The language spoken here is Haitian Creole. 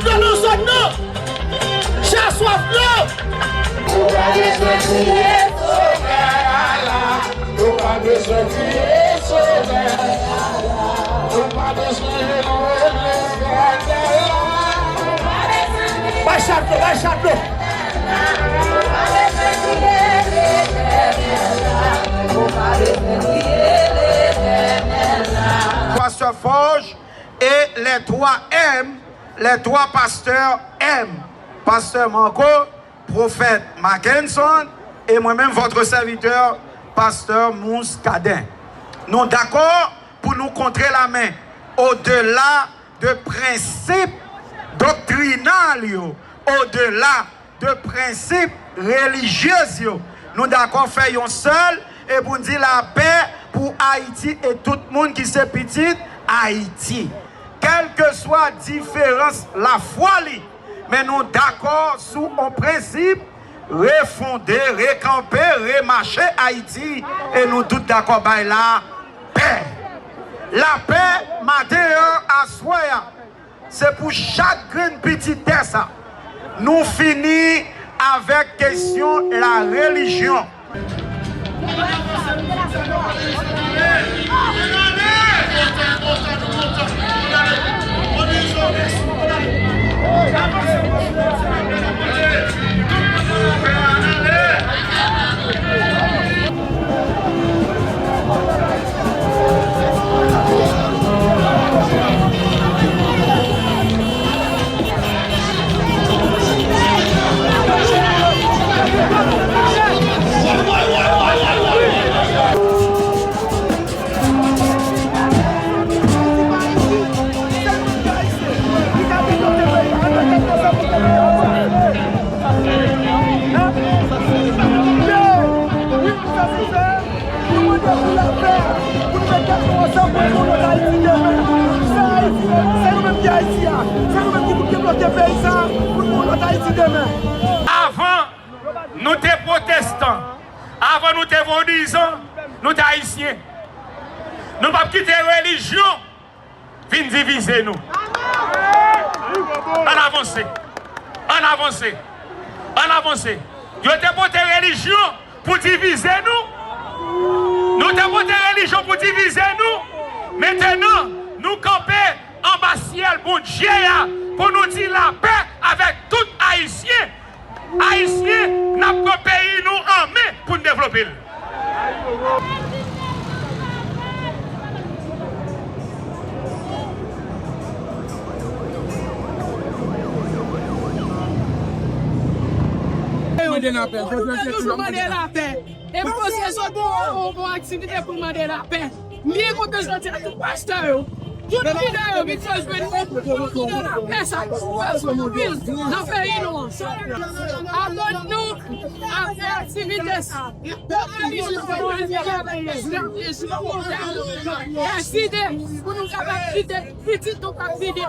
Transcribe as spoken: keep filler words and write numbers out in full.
Dlo nan zòn nan. Chat swaf dlo. Ou pa bezwen kriye sovè a la. Ou pa bezwen kriye sovè a la. Ou pa bezwen rele Letènèl la. Bay chat dlo, bay chat dlo. Pastè Forge et les trois M, les trois pasteurs M, Pasteur Marco, Prophète Mackenson et moi-même, votre serviteur, Pasteur Muscadin. Nou dakò pou nou kontre lamen odela de prensip doktrinal yo, odela de prensip relijyez yo. Nou dakò fè yon sèl e pou n di lapè pou Ayiti e tout moun ki se pitit Ayiti. Kèlkeswa diferans lafwa li, men nou dakò sou on prensip, refonde, rekanpe, remache Ayiti, e nou tout dakò bay lapè. Lapè maten an, aswè a, se pou chak grenn pitit tè sa. Nou fini avèk kesyon larelijyon. Pou mande pou lapè, pou nou met tèt nou ansanm pou nou fè yon lòt Ayiti demen. Sa Ayiti, se nou menm ki Ayiti a. Se nou menm ki pou debloke peyi sa, pou nou fè yon lòt Ayiti demen. Avan, nou te pwotestan. Avan, nou te vodizan. Nou te ayisyen. Nou p ap kite relijyon vin divize nou. Ann avanse. Ann avanse. Ann avanse. Yo te pote relijyon pou divize nou. Nou te pote relijyon pou divize nou. Mentenan, nou kanpe anba syèl Bondye a pou nou di lapè avèk tout Ayisyen. Ayisyen, n ap pran peyi nou an men pou n devlope l. Mande lapè. Toujou mande lapè. E poze sot pou yon, yon, yon aktivite pou mande lapè. M byen kontan jodi a tout pastè yo, tout lidè yo vin fè jwenn nou pou nou mande lapè sa ki sou pèsonn anpil nan peyi nou an. Abòne nou avèk aktivite sa. Deside pou nou kapab kite pitit nou k ap vini.